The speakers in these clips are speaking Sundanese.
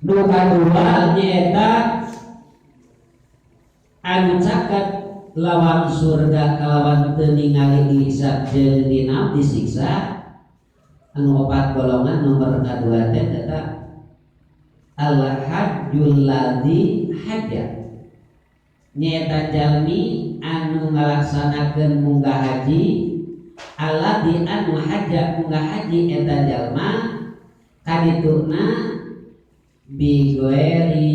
Nu kadua nyaeta anu caket lawang surga kalawan teu ningali dihisab jeung dina disiksa. Anu opat golongan nomor kadua teh eta al hajjul ladzi hajja, nyaeta jalmi anu ngalaksanakeun munggah haji, alladzi anu hajja munggah haji eta jalma kadituna bi ghairi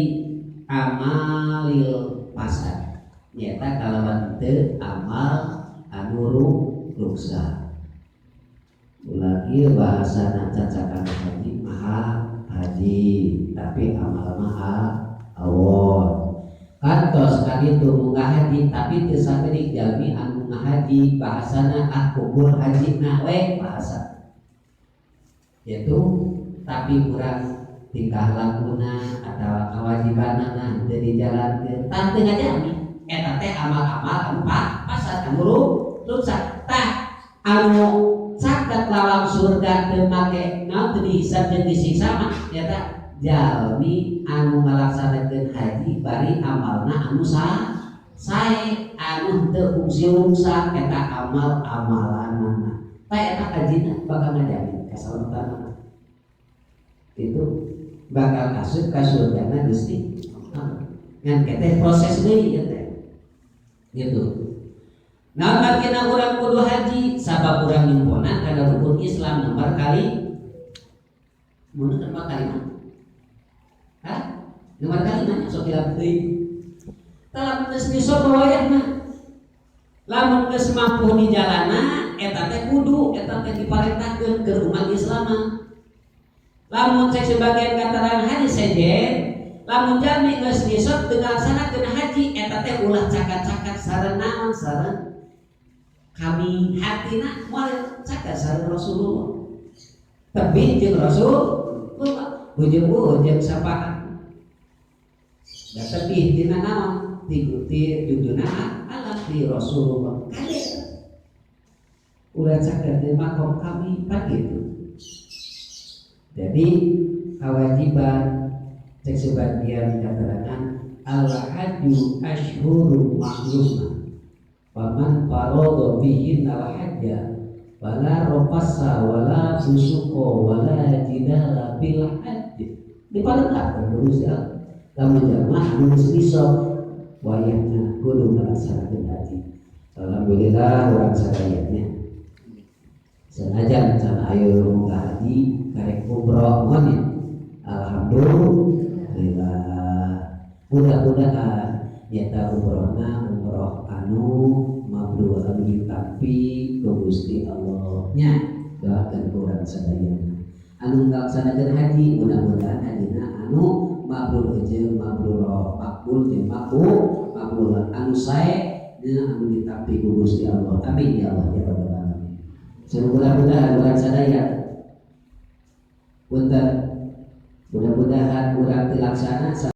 amalil fasad, nyaeta kalawan teu amal anu ruksak. Lagi bahasana cacakan haji maha haji, tapi amal maha awon. Kantos kaditu munggah haji, tapi teu sakedik jalmi anu ngahaji bahasana ah kubur haji na we bahasa yaitu, tapi kurang tingkah lakuna atau kewajibanana teu dijalankeun, tah teu ngajami eta teh amal-amal anu fasad, anu rusak. Tah, anu caket lawang surga teu make naon, teu dihisab jeung disiksa mah eta jalmi anu ngalaksanakeun haji bari amalna anu sah sae, anu teu fungsi ruksak eta amal-amalanana. Tah, eta hajina bakal ngajamin kasalamatan, itu bakal asup ka surgana Gusti Allah. Ngan teh proses deui ieu teh gitu. Nah, makina urang kudu haji sabab urang nyumponan kana rukun Islam nomor kali mun nomor kali mah. Hah? Nomor kali mah sok hilap deui. Tah, lamun geus nisab wayahna. Lamun geus mampu di jalana eta teh kudu, eta teh diparentahkeun ke umat Islam mah. Lamun cek sebagian katerangan hadis sejen, lamun jalmi geus nisab teu ngalaksanakeun haji, eta teh ulah cakat-cakat sareng naon, sareng kami, hatina moal cakat sareng Rasulullah. Tebih jeung Rasulullah, hujung jeung sapaan. Da tebih tina naon? Ti ti jujuna alam ti Rasulullah. Kade ulah caket di makom kami pan gitu. Jadi kewajiban cek sebagian keterangan al hajju asyhuru ma'lumah, faman farada fihin al hajja wala rafasa wala fusuqa wala jidala fil hajj. Diparentahkan terus ya, lamun jalma anu geus nisab wayahna kudu ngalaksanakeun haji. Alhamdulillah urang sadayana senajan can ayo munggah haji, karek umroh mohon ya. Alhamdulillah, mudah-mudahan nyata umrohna umroh anu mabrur, anu ditampi ku Gusti Allah nya. Doakeun ku urang sadayana anu ngalaksanakeun haji, mudah-mudahan hajina anu mabrur jeung mabrur, makbul jeung makbul, makbul anu sae nya, anu ditampi ku Gusti Allah. Amin ya Allah ya rabbal alamin. Mudah-mudahan urang sadaya, punten, mudah-mudahan urang dilaksana.